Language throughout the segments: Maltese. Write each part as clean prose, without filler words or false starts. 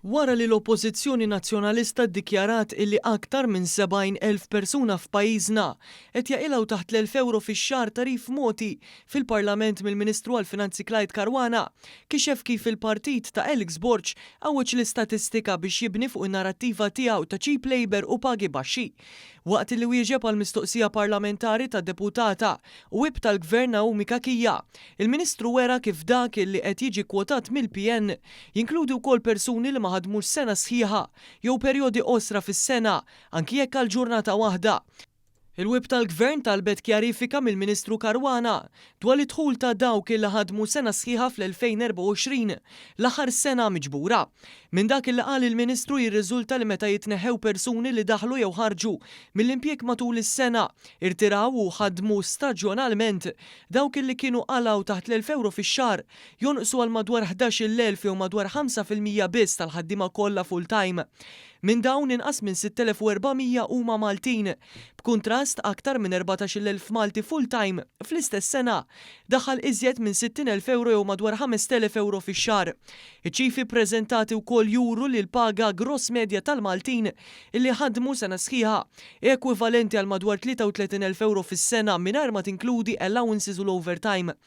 Wara li l-Oppożizzjoni Nazzjonalista ddikjarat illi aktar minn 70,000 persuna f'pajjiżna qed jaqilgħu taħt l-1,000 ewro fix-xahar tagħrif mogħti fil-Parlament mill-Ministru għall-Finanzi Clyde Caruana kixef kif il-partit ta' Alex Borg għawweġ l-istatistika biex jibni fuq in-narattiva tiegħu ta' cheap labour u pagi baxxi. Waqt li wieġeb għal mistoqsija parlamentari tad-Deputata u Whip tal-Gvern Naomi Cachia, il-Ministru wera kif dak li qed jiġi kkwotat mill-PN jinkludi wkoll persuni li ma ħadmux sena sħiħa jew perjodi qosra fis-sena, anki jekk għal ġurnata waħda. Il-Whip tal-Gvern talbet kjarifika mill-Ministru Caruana dwar id-dħul ta' dawk li ħadmu sena sħiħa fl-2024, l-aħħar sena miġbura. Minn dak li qal il-Ministru jirriżulta li meta jitneħħew persuni li daħlu jew ħarġu mill-impjieg matul is-sena, irtiraw u ħadmu staġjonalment, dawk li kienu qalgħu taħt l-1,000 ewro fix-xahar jonqsu għal madwar 11,000 jew madwar 5% biss tal-ħaddiema kollha full-time. Minn dawn, inqas minn 6,400 huma Maltin. B'kuntrast, aktar minn 14,000 Malti full-time fl-istess sena daħal iżjed minn 60,000 ewro jew madwar 5,000 ewro fix-xahar. Iċ-ċifri ppreżentati wkoll juru li l-paga gross medja tal-Maltin li ħadmu sena sħiħa hi ekwivalenti għal madwar 33,000 ewro fis-sena mingħajr ma tinkludi allowances u l-overtime.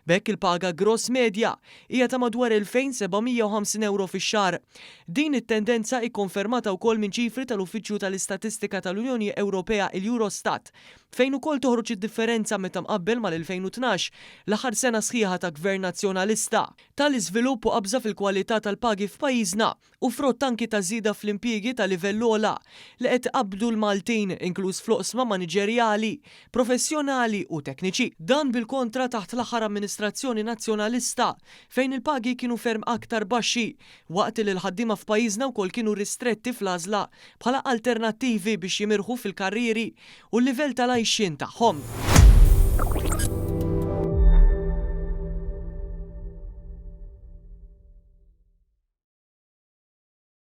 B'hekk il-paga gross medja hija ta' madwar 2,750 ewro fix-xahar. Din it-tendenza hi kkonfermata wkoll minn ċifri tal-Uffiċċju tal-Istatistika tal-Unjoni Ewropea il-Eurostat, fejn ukoll toħroġ id-differenza meta mqabbel mal-2012, l-aħħar sena sħiħa ta' Gvern Nazzjonalista. Tali żvilupp u qabża fil-kwalità tal-pagi f'pajjiżna hu frott anki ta' żieda fl-impjiegi ta' livell ogħla li qed iqabbdu l-Maltin, inkluż fl-oqsma maniġerjali, professjonali u tekniċi. Dan bil-kontra taħt l-aħħar amministrazzjoni Nazzjonalista fejn il-pagi kienu ferm aktar baxxi, waqt li l-ħaddiema f'pajjiżna wkoll kienu ristretti fl-għażla bħala alternattivi biex jimirħu fil-karrieri u l-livell tal-għajxien tagħhom.